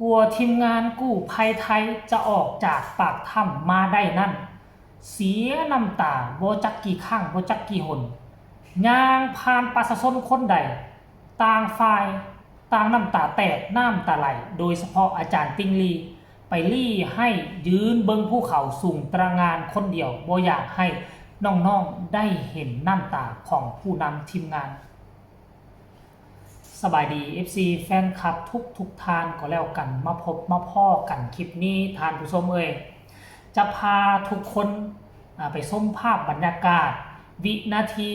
ກວ່າທີມງານກູ້ໄພໄທຈະອອກຈາກປາກຖ້ຳມາໄດ້ນັ້ນ ເສຍນ້ຳຕາບໍ່ຈັກກີ່ຄັ້ງ ບໍ່ຈັກກີ່ຫົນ, ຍ່າງຜ່ານປະຊາຊົນຄົນໃດ ຕ່າງຝ່າຍຕ່າງນ້ຳຕາແຕກນ້ຳຕາໄຫຼ, ໂດຍສະເພາະອາຈານຕິ່ງລີ ໄປລີ້ໄຫ້ຢືນເບິ່ງພູເຂົາສູງຕະຫງານຄົນດຽວ, ບໍ່ຢາກໃຫ້ນ້ອງໆໄດ້ເຫັນນ້ຳຕາຂອງຜູ້ນຳທີມງານ. ສະບາຍດີ ເອັຟຊີ ແຟນຄລັບທຸກໆທ່ານກໍແລ້ວກັນ, ມາພົບມາພໍ້ກັນຄລິບນີ້ ທ່ານຜູ້ຊົມເອີຍ, ຈະພາທຸກຄົນ ອາ ໄປຊົມພາບບັນຍາກາດ ວິນາທີ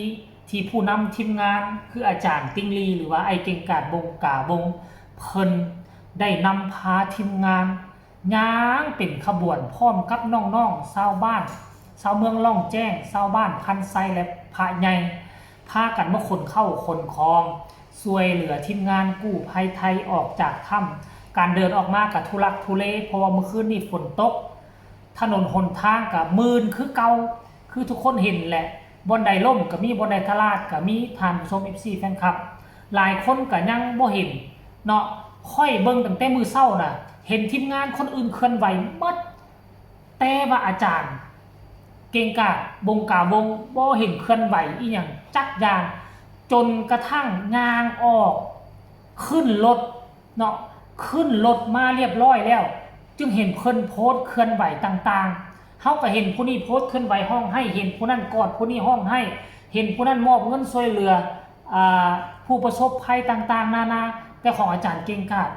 ທີ່ຜູ້ນຳທີມງານ ຄືອາຈານຕິ່ງລີ ຫຼືວ່າອ້າຍເກັ່ງກາດ ວົງກາວົງ ເພິ່ນໄດ້ນຳພາທີມງານ ຍ່າງເປັນຂະບວນພ້ອມກັບນ້ອງໆຊາວບ້ານ ຊາວເມືອງລ້ອງແຈ້ງ, ຊາວບ້ານພັນໄຊ ແລະ ພະໃຫຍ່ ພາກັນມາຂົນເຂົ້າຂົນຂອງ ຊ່ວຍເຫຼືອທີມງານກູ້ໄພໄທອອກຈາກຖ້ຳ. ການເດີນອອກມາກະທຸລັກທຸເລ ເພາະວ່າມື້ຄືນນີ້ຝົນຕົກ, ຖະໜົນຫົນທາງກະມື່ນຄືເກົ່າ ຄືທຸກຄົນເຫັນແຫຼະ, ບ່ອນໃດລົ້ມກະມີ, ບ່ອນໃດທະລາດກະມີ ທ່ານຜູ້ຊົມ ເອັຟຊີ ແຟນຄລັບ. ຫຼາຍຄົນກະຍັງບໍ່ເຫັນເນາະ, ຂ້ອຍເບິ່ງຕັ້ງແຕ່ມື້ເຊົ້ານະ ເຫັນທີມງານຄົນອື່ນເຄື່ອນໄຫວໝົດ, ແຕ່ວ່າອາຈານເກັ່ງກາດ ວົງກາວົງ ບໍ່ເຫັນເຄື່ອນໄຫວອີ່ຫຍັງຈັກຢ່າງ, ຈົນກະທັ້ງຍ່າງອອກ ຂຶ້ນລົດເນາະ, ຂຶ້ນລົດມາລຽບລ້ອຍແລ້ວ ຈຶ່ງເຫັນເພິ່ນໂພສເຄື່ອນໄຫວຕ່າງໆ. ເຮົາກະເຫັນຜູ້ນີ້ໂພສເຄື່ອນໄຫວຮ້ອງໄຫ້, ເຫັນຜູ້ນັ້ນກອດຜູ້ນີ້ຮ້ອງໄຫ້, ເຫັນຜູ້ນັ້ນມອບເງິນຊ່ວຍເຫຼືອ ອາ ຜູ້ປະສົບໄພຕ່າງໆນານາ, ແຕ່ຂອງອາຈານເກັ່ງກາດ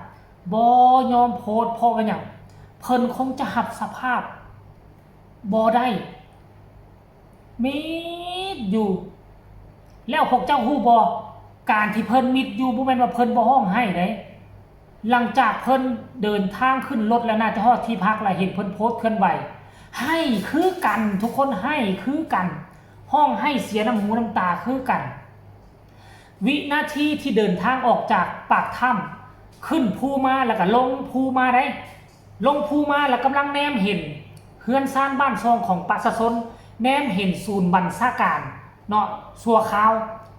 ບໍ່ຍອມໂພສ ເພາະວ່າຫຍັງ? ເພິ່ນຄົງຈະຮັບສະພາບບໍ່ໄດ້, ມິດຢູ່. ແລ້ວພວກເຈົ້າຮູ້ບໍ່? ການທີ່ເພິ່ນມິດຢູ່ ບໍ່ແມ່ນວ່າເພິ່ນບໍ່ຮ້ອງໄຫ້ເດ້. ຫຼັງຈາກເພິ່ນເດີນທາງຂຶ້ນລົດແລ້ວ ໜ້າຈະຮອດທີ່ພັກແລ້ວ ເຫັນເພິ່ນໂພສເຄື່ອນໄຫວ, ໄຫ້ຄືກັນ, ທຸກຄົນໄຫ້ຄືກັນ, ຮ້ອງໄຫ້ເສຍນ້ຳຫູນ້ຳຕາຄືກັນ. ວິນາທີທີ່ເດີນທາງອອກຈາກປາກຖ້ຳ ຂຶ້ນພູມາ ແລ້ວກະລົງພູມາໄດ໋, ລົງພູມາແລ້ວກຳລັງແນມເຫັນເຮືອນຊານບ້ານຊ່ອງຂອງປະຊາຊົນ, ແນມເຫັນສູນບັນຊາການເນາະ ຊົ່ວຄາວ,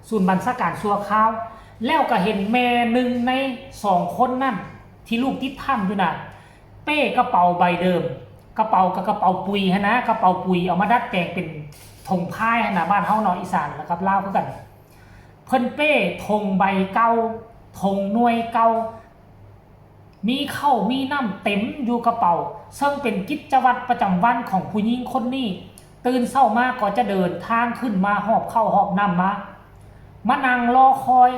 ສູນບັນຊາການຊົ່ວຄາວ, ແລ້ວກະເຫັນແມ່ໜຶ່ງໃນສອງຄົນນັ້ນທີ່ລູກຕິດຖ້ຳຢູ່ນະ ເປ້ກະເປົາໃບເດີມ, ກະເປົາກະກະເປົາປຸຍຫັ້ນນະ, ກະເປົາປຸຍເອົາມາດັດແປງເປັນຖົງພາຍຫັ້ນນະ, ບ້ານເຮົາເນາະ ອີສານລະກັບລາວຄືກັນ. ເພິ່ນເປ້ຖົງໃບເກົ່າ, ຖົງໜ່ວຍເກົ່າ, ມີເຂົ້າມີນ້ຳເຕັມຢູ່ກະເປົາ, ເຊິ່ງເປັນກິດຈະວັດປະຈຳວັນຂອງຜູ້ຍິງຄົນນີ້. ຕື່ນເຊົ້າມາກໍຈະເດີນທາງຂຶ້ນມາຫອບເຂົ້າຫອບນ້ຳມາ, ມານັ່ງລໍຄອຍ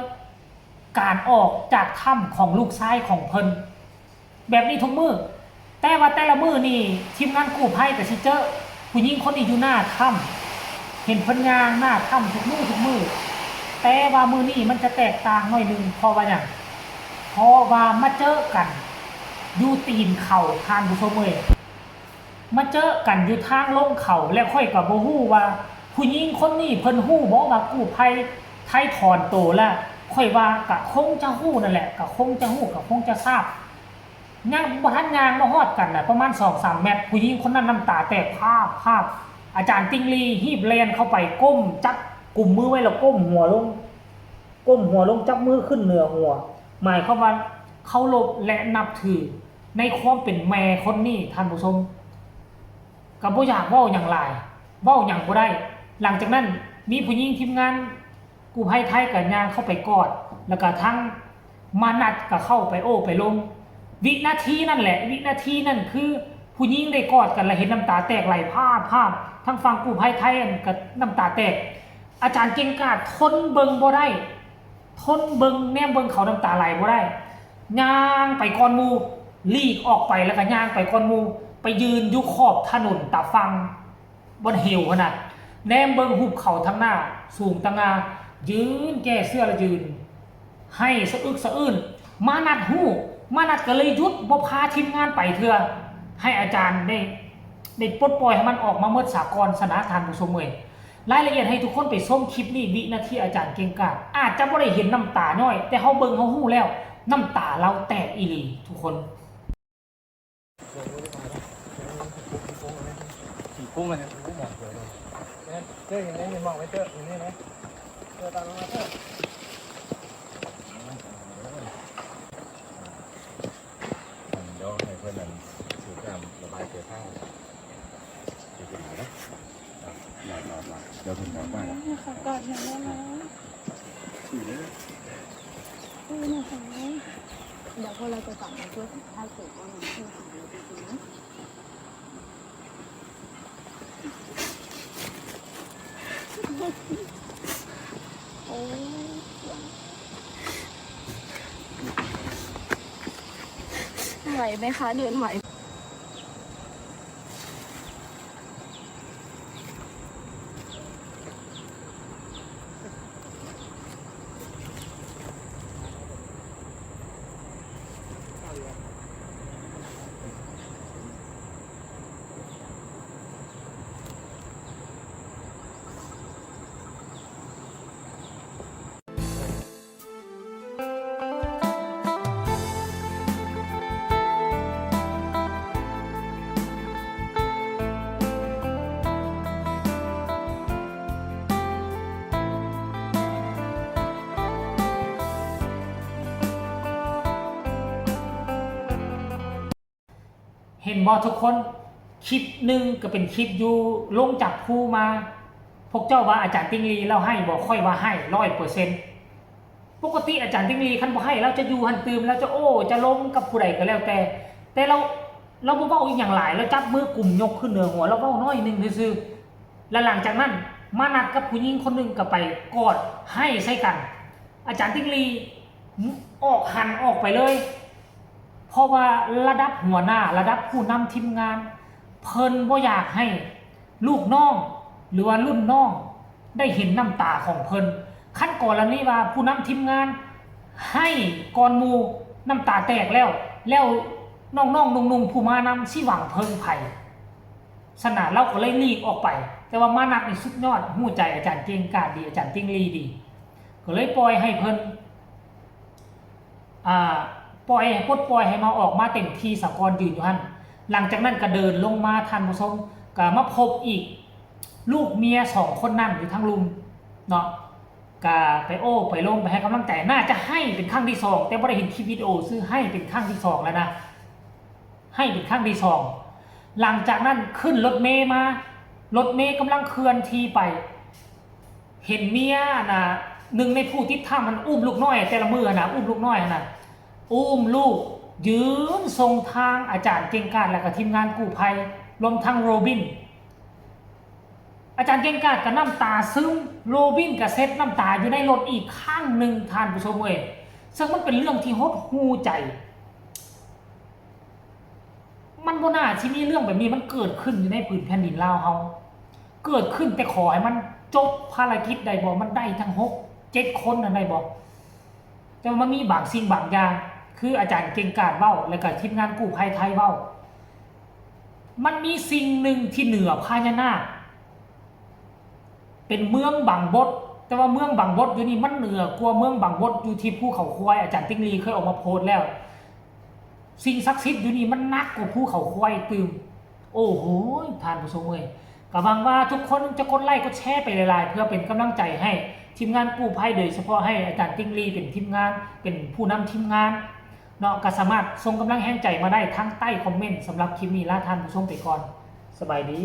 ການອອກຈາກຖ້ຳຂອງລູກຊາຍຂອງເພິ່ນ. ແບບນີ້ທຸກມື້, ແຕ່ວ່າແຕ່ລະມື້ນີ້ ທີມງານກູ້ໄພກະຊິເຈີຜູ້ຍິງຄົນນີ້ຢູ່ໜ້າຖ້ຳ, ເຫັນເພິ່ນຍ່າງໜ້າຖ້ຳທຸກມື້ທຸກມື້, ແຕ່ວ່າມື້ນີ້ມັນຈະແຕກຕ່າງໜ້ອຍໜຶ່ງ. ເພາະວ່າຫຍັງ? ເພາະວ່າມາເຈີກັນຢູ່ຕີນເຂົາ, ທ່ານຜູ້ຊົມເອີຍ, ມາເຈີກັນຢູ່ທາງລົງເຂົາ, ແລະ ຂ້ອຍກະບໍ່ຮູ້ວ່າຜູ້ຍິງຄົນນີ້ເພິ່ນຮູ້ບໍ່ວ່າກູ້ໄພໄທຖອນໂຕລະ, ຂ້ອຍວ່າກະຄົງຈະຮູ້ນັ້ນແຫຼະ, ກະຄົງຈະຮູ້, ກະຄົງຈະຊາບ. ຍັງບໍ່ທັນຍ່າງມາຮອດກັນນະ ປະມານສອງສາມແມັດ, ຜູ້ຍິງຄົນນັ້ນນ້ຳຕາແຕກພາບໆ. ອາຈານຕິ່ງລີຮີບແລ່ນເຂົ້າໄປ, ກົ້ມຈັບກຸມມືໄວ້ ແລ້ວກົ້ມຫົວລົງ, ກົ້ມຫົວລົງ, ຈັບມືຂຶ້ນເໜືອຫົວ, ໝາຍຄວາມວ່າເຄົາລົບ ແລະ ນັບຖືໃນຄວາມເປັນແມ່ຄົນນີ້, ທ່ານຜູ້ຊົມ. ກະບໍ່ຢາກເວົ້າຫຍັງຫຼາຍ, ເວົ້າຫຍັງບໍ່ໄດ້. ຫຼັງຈາກນັ້ນ ມີຜູ້ຍິງທີມງານ ກູ້ໄພໄທກະຍ່າງເຂົ້າໄປກອດ, ແລ້ວກະທັງມານັດກະເຂົ້າໄປໂອ້ໄປລົມ. ວິນາທີນັ້ນແຫຼະ, ວິນາທີນັ້ນຄືຜູ້ຍິງໄດ້ກອດກັນ ແລ້ວເຫັນນ້ຳຕາແຕກໄຫຼພາບໆ, ທາງຝັ່ງກູ້ໄພໄທນັ້ນກະນ້ຳຕາແຕກ. ອາຈານເກັ່ງກາດທົນເບິ່ງບໍ່ໄດ້, ທົນເບິ່ງ, ແນມເບິ່ງເຂົານ້ຳຕາໄຫຼບໍ່ໄດ້, ຍ່າງໄປກ່ອນໝູ່, ຫຼີກອອກໄປ ແລ້ວກະຍ່າງໄປກ່ອນໝູ່, ໄປຢືນຢູ່ຂອບຖະໜົນຕາຝັ່ງ ບ່ອນເຫວຫັ້ນນະ, ແນມເບິ່ງຮູບເຂົາທາງໜ້າ ສູງຕະຫງ່າ, ຢືນແກ້ເສື້ອລະຢືນ ໄຫ້ສະອຶກສະອື້ນ. ມານັດຮູ້, ມານັດກະເລີຍຢຸດ ບໍ່ພາທີມງານໄປເທື່ອ, ໃຫ້ອາຈານໄດ້ ໄດ້ປົດປ່ອຍໃຫ້ມັນອອກມາໝົດສາກ່ອນຊັ້ນນະ ທ່ານຜູ້ຊົມເອີຍ. ລາຍລະອຽດໃຫ້ທຸກຄົນໄປຊົມຄລິບນີ້, ວິນາທີອາຈານເກັ່ງກາດ ອາດຈະບໍ່ໄດ້ເຫັນນ້ຳຕາຍ້ອຍ, ແຕ່ເຮົາເບິ່ງເຮົາຮູ້ແລ້ວ, ນ້ຳຕາລາວແຕກອີ່ຫຼີທຸກຄົນ. ເຈົ້າເຫັນໄດ້ເຫັນໝອກໄວ້ເຈົ້າ ເຫັນໄດ້ໄໝ? ເຈົ້າຕາມມາເຈົ້າ. ນັ້ນ ສູບນ້ຳລະບາຍເກີດທາງ ເປັນບັນຫາເນາະ. ມາ ມາ ມາ ດຽວເພິ່ນອອກມາແລ້ວ ຂໍກອດແມ່ໄດ້ບໍ່? ດຽວພວກເຮົາຈະກັບມາຊ່ວຍກັນຖ່າຍເກັບເອົາໜັງສືຂອງເຮົາໄປກິນເນາະ. ໂອ້ຍ ໄຫວໄໝຄະ? ເດີນໄຫວ? ເຫັນບໍ່ທຸກຄົນ? ຄລິບໜຶ່ງກໍເປັນຄລິບຢູ່ລົງຈາກພູມາ. ພວກເຈົ້າວ່າອາຈານຕິ່ງລີລາວໄຫ້ບໍ່? ຂ້ອຍວ່າໄຫ້ຮ້ອຍເປີເຊັນ. ປົກກະຕິອາຈານຕິ່ງລີຄັນບໍ່ໄຫ້ ລາວຈະຢູ່ຫັ້ນຕື່ມ ລາວຈະໂອ້ຈະລົມກັບຜູ້ໃດກໍແລ້ວແຕ່ ແຕ່ລາວ ລາວບໍ່ເວົ້າອີ່ຫຍັງຫຼາຍ ລາວຈັບມືກຸມຍົກຂຶ້ນເໜືອຫົວ ລາວເວົ້າໜ້ອຍໜຶ່ງຊື່ໆ. ແລະ ຫຼັງຈາກນັ້ນມານັດກັບຜູ້ຍິງຄົນໜຶ່ງກໍໄປກອດໄຫ້ໃສ່ກັນ. ອາຈານຕິ່ງລີອອກຫັນອອກໄປເລີຍ ເພາະວ່າລະດັບຫົວໜ້າ ລະດັບຜູ້ນຳທີມງານ ເພິ່ນບໍ່ຢາກໃຫ້ ລູກນ້ອງ ຫຼືວ່າລຸ້ນນ້ອງໄດ້ເຫັນນ້ຳຕາຂອງເພິ່ນ. ຄັນກໍລະນີວ່າຜູ້ນຳທີມງານໄຫ້ກ່ອນໝູ່ ນ້ຳຕາແຕກແລ້ວ ແລ້ວນ້ອງໆໜຸ່ມໆຜູ້ມານຳຊິຫວັງເພິ່ງໃຜ? ສະນັ້ນລາວກໍເລີຍຫຼີກອອກໄປ. ແຕ່ວ່າມານັດນີ້ສຸດຍອດ ຮູ້ໃຈອາຈານເກັ່ງກາດດີ ອາຈານຕິ່ງລີດີ ກໍເລີຍປ່ອຍໃຫ້ເພິ່ນ ອ່າ ປ່ອຍ ປົດປ່ອຍໃຫ້ມາ ອອກມາເຕັມທີ່ສາກ່ອນ ຢືນຢູ່ຫັ້ນ. ຫຼັງຈາກນັ້ນກໍເດີນລົງມາ ທ່ານຜູ້ຊົມ ກໍມາພົບອີກ ລູກເມຍສອງຄົນນັ້ນຢູ່ທາງລຸ່ມເນາະ ກໍໄປໂອ້ໄປລົມ ໄປໃຫ້ກຳລັງໃຈ. ໜ້າຈະໄຫ້ເປັນຄັ້ງທີສອງ ແຕ່ບໍ່ໄດ້ເຫັນຄລິບວິດີໂອ ຊື່ໄຫ້ເປັນຄັ້ງທີສອງແລ້ວນະ ໄຫ້ເປັນຄັ້ງທີສອງ. ຫຼັງຈາກນັ້ນຂຶ້ນລົດເມມາ ລົດເມກຳລັງເຄື່ອນທີ່ໄປ ເຫັນເມຍ ອັນນ່າ ໜຶ່ງໃນຜູ້ຕິດຕາມຫັ້ນອຸ້ມລູກນ້ອຍ ແຕ່ລະມື້ຫັ້ນນະ ອຸ້ມລູກນ້ອຍຫັ້ນນະ ອຸ້ມລູກຢືນສົ່ງທາງອາຈານເກັ່ງກາດ ແລ້ວກໍທີມງານກູ້ໄພ ລວມທັງໂຣບິນ. ອາຈານເກັ່ງກາດກໍນ້ຳຕາຊຶມ ໂຣບິນກໍເຊັດນ້ຳຕາຢູ່ໃນລົດອີກຄັ້ງໜຶ່ງ ທ່ານຜູ້ຊົມເອີຍ. ເຊິ່ງມັນເປັນເລື່ອງທີ່ຫົດຫູ່ໃຈ. ມັນບໍ່ໜ້າຊິມີເລື່ອງແບບນີ້ ມັນເກີດຂຶ້ນຢູ່ໃນຜືນແຜ່ນດິນລາວເຮົາ ເກີດຂຶ້ນ ແຕ່ຂໍໃຫ້ມັນຈົບພາລະກິດໄດ້ບໍ່? ມັນໄດ້ທັງຫົກເຈັດຄົນນັ້ນໄດ້ບໍ່? ແຕ່ວ່າມັນມີບາງສິ່ງບາງຢ່າງ ຄືອາຈານເກັ່ງກາດເວົ້າ ແລ້ວກໍທີມງານກູ້ໄພໄທເວົ້າ ມັນມີສິ່ງໜຶ່ງທີ່ເໜືອພະຍານາກ ເປັນເມືອງບັງບົດ ແຕ່ວ່າເມືອງບັງບົດຢູ່ນີ້ມັນເໜືອກວ່າເມືອງບັງບົດຢູ່ທີ່ພູເຂົາຄວາຍ ອາຈານຕິ່ງລີເຄີຍອອກມາໂພສແລ້ວ ສິ່ງສັກສິດຢູ່ນີ້ມັນໜັກກວ່າພູເຂົາຄວາຍຕື່ມ. ໂອ້ໂຫ ທ່ານຜູ້ຊົມເອີຍ ກໍຫວັງວ່າທຸກຄົນຈະກົດໄລ້ກົດແຊໄປຫຼາຍໆ ເພື່ອເປັນກຳລັງໃຈໃຫ້ທີມງານກູ້ໄພ ໂດຍສະເພາະໃຫ້ອາຈານຕິ່ງລີເປັນທີມງານ ເປັນຜູ້ນຳທີມງານເນາະ ກໍສາມາດສົ່ງກຳລັງແຮງໃຈມາໄດ້ທາງໃຕ້ຄອມເມັນ. ສຳລັບຄລິບນີ້ລາທ່ານຜູ້ຊົມໄປກ່ອນ ສະບາຍດີ.